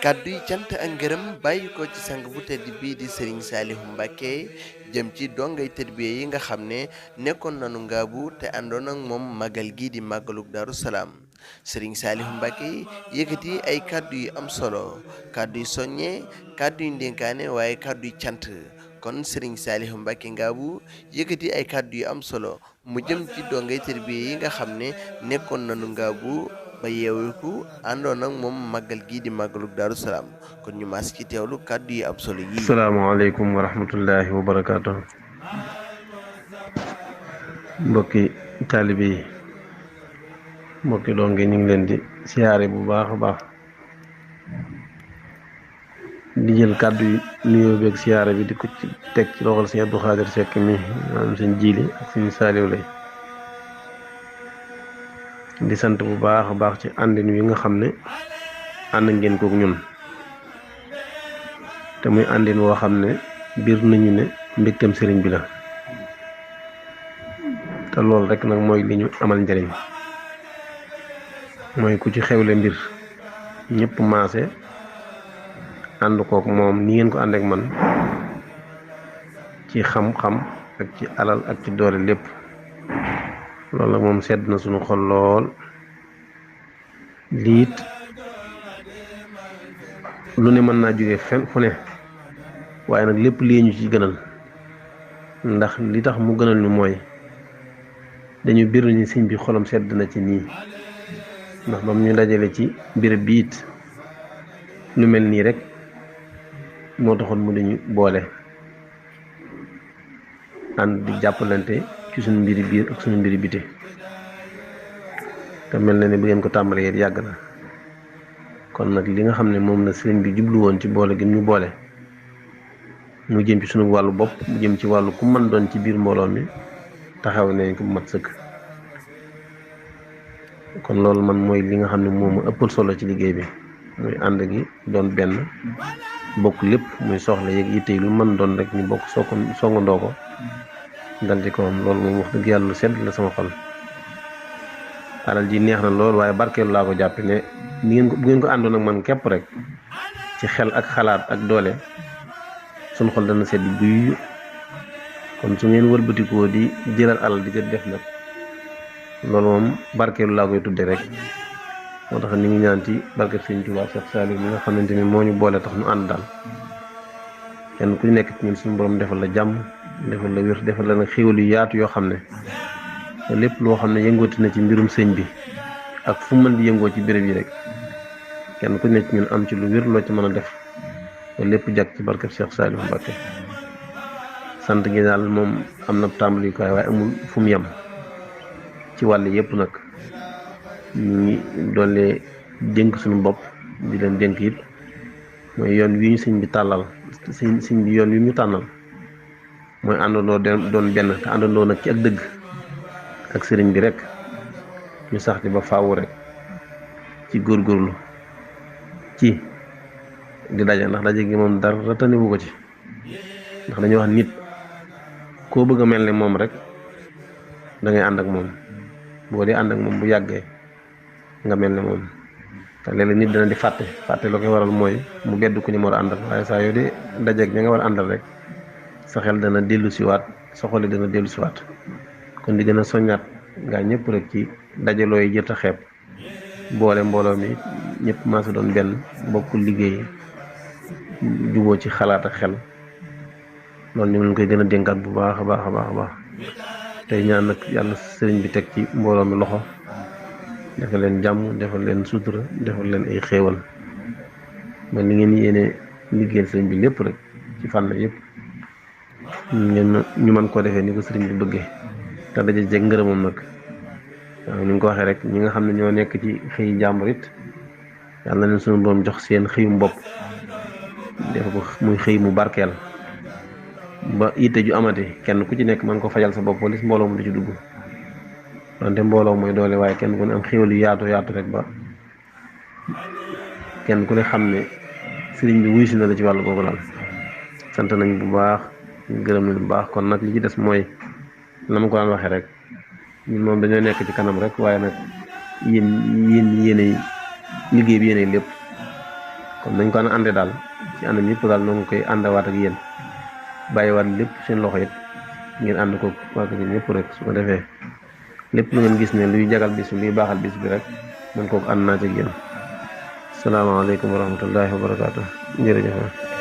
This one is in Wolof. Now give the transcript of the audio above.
kàddu yi cant ak ngërëm bàyyi ko ci sang bu tedd bii di Serigne Saliou Mbacké jëm ci dongay tërbiye yi nga xam ne nekkoon nanu ngaabu te àndoon ak moom màggal gii di màggaluk Daaru Salaam Serigne Saliou Mbacké yëkkati ay kàddu yu am solo kàddu yu soññee kàddu yu ndénkaane waaye kàddu yu cant kon Serigne Saliou Mbacké ngaabu yëkkati ay kàddu yu am solo mu jëm ci dongay tërbiye yi nga xam ne nekkoon nanu ngaabu ba yeewiku àndoon ak moom màggal gii di màggaluk Daaru Salaam kon ñu maas ci teewlu kàddu yi am solo yi. asalaamaaleykum wa rahmatullahi wa barakaatu. mbokki taalibe yi mbokki donge ñu ngi leen di siyaare bu baax a baax di jël kàddu yi nuyoo beeg siyaare bi di ko ci teg ci loxol sëñ Abdou Khadir Seck mi maanaam sëñ Jiili ak sëñ Saaliw lay di sant bu baax a baax ci àndin wi nga xam ne ànd ngeen kook ñun te muy àndin woo xam ne biir nañu ne mbégtam sëriñ bi la te loolu rek nag mooy li ñu amal njëriñ mooy ku ci xewle mbir ñëpp maase ànd kook moom ni ngeen ko ànd ak man ci xam-xam ak ci alal ak ci doole lépp loolu nag moom sedd na suñu xol lool liit lu ne mën naa jóge fen fu ne waaye nag lépp lii ñu ci gënal ndax li tax mu gënal ñu mooy dañu bir ni sëñ bi xolam sedd na ci nii ndax ba mu ñu dajale ci béréb bi it lu mel nii rek moo taxoon mu dañu boole ànd di jàppalante ci suñu mbiri biir ak suñu mbiri biti te mel na ne bu ngeen ko tàmbalee it yàgg na kon nag li nga xam ne moom la sëriñ bi jublu woon ci boole gi ñu boole mu jëm ci suñu wàllu bopp mu jëm ci wàllu ku mën doon ci biir mbooloo mi taxaw nañ ko bu mat sëkk kon loolu man mooy li nga xam ne moom ma ëppal solo ci liggéey bi muy ànd gi doon benn bokk lépp muy soxla yeeg yitte lu mën doon rek ñu bokk songandoo ko dal di ko am loolu moom wax dëgg yàlla lu sedd la sama xol alal ji neex na lool waaye barkeelu laa ko jàppe ne ni ngeen ko bu ngeen ko àndoon ak man képp rek ci xel ak xalaat ak doole suñu xol dana sedd guy kon su ngeen wëlbatikoo di jëlal alal di ko def nag loolu moom barkeelu laa koy tudde rek moo tax ni ngi ñaan ci barke Sëriñ Tuubaa Cheikh Saliou mi nga xamante ni moo ñu boole tax ñu ànd daal kenn ku nekk ci ñun suñu borom defal la jàmm defal la wér defal la nag xéwal yu yaatu yoo xam ne lépp loo xam ne yëngooti na ci mbirum sëñ bi ak fu mën di yëngoo ci béréb yi rek kenn ku nekk ci ñun am ci lu wér loo ci mën a def te lépp jag ci barke Cheikh Saliou Mbacké sant gi daal moom am na tàmbalikaay waaye amul fu mu yem ci wàll yëpp nag ñu ngi doole dénk suñu bopp di leen dénk it mooy yoon wi ñu sëñ bi tàllal sëñ bi yoon wi ñu tànnal mooy àndandoo doon benn te àndandoo nag ci ak dëgg ak sëriñ bi rek ñu sax ci ba faawu rek ci góorgóorlu ci di daje ndax daje gi moom dara taniwu ko ci ndax dañuy wax nit koo bëgg a mel ne moom rek da ngay ànd ak moom boo dee ànd ak moom bu yàggee nga mel ne moom te léeg-léeg nit dina di fàtte loo koy waral mooy mu bedd ku ñu war a àndal waaye saa yoo de dajeeg ña nga war a àndal rek sa xel dana dellu siwaat sa xol dana dellu siwaat kon di gën a soññaat ngaa ñëpp rek ci dajaloo yi jët a xeeb boole mbooloo mi ñëpp maa si doon benn bokk liggéey juboo ci xalaat ak xel loolu ñu ngi leen koy gën a dénkaat bu baax a baax a baax a baax tey ñaan nag yàlla sëriñ bi teg ci mbooloo mi loxo defal leen jàmm defal leen sutura defal leen ay xéewal man li ngeen yéene liggéeyal sëriñ bi lépp rek ci fànn yëpp ñu mën koo defee ni ko sëriñ bi bëggee te daje jeg ngërëmam nag waaw ni nga ko waxee rek ñi nga xam ne ñoo nekk ci xëy jàmbur it yàlla na leen suñu doom jox seen xëyum bopp def ko muy xëy mu barkeel ba yitte ju amati kenn ku ci nekk mën ko fajal sa bopp wala si mbooloo mu du ci dugg wante mbooloo mooy doole waaye kenn ku ne am xéwal yu yaatu yaatu rek ba kenn ku ne xam ne sëriñ bi wuy si na la ci wàllu googu daal sant nañ bu baax gërëm nañ bu baax kon nag li ci des mooy na ma ko daan waxee rek ñun moom dañoo nekk ci kanam rek waaye nag yéenay liggéey bi yéenay lépp kon nañ ko àndee daal ci anam yëpp daal noo ngi koy àndawaat ak yéen bàyyiwaat lépp seen loxo it ngeen ànd ko waa ko ñëpp rek su ko defee lépp lu ngeen gis ne luy jagal bis bi luy baaxal bis bi rek man kooku ànd naa ci ak yéen salaamaaleykum wa rahmatullahi wa barakaatu jërëjëf.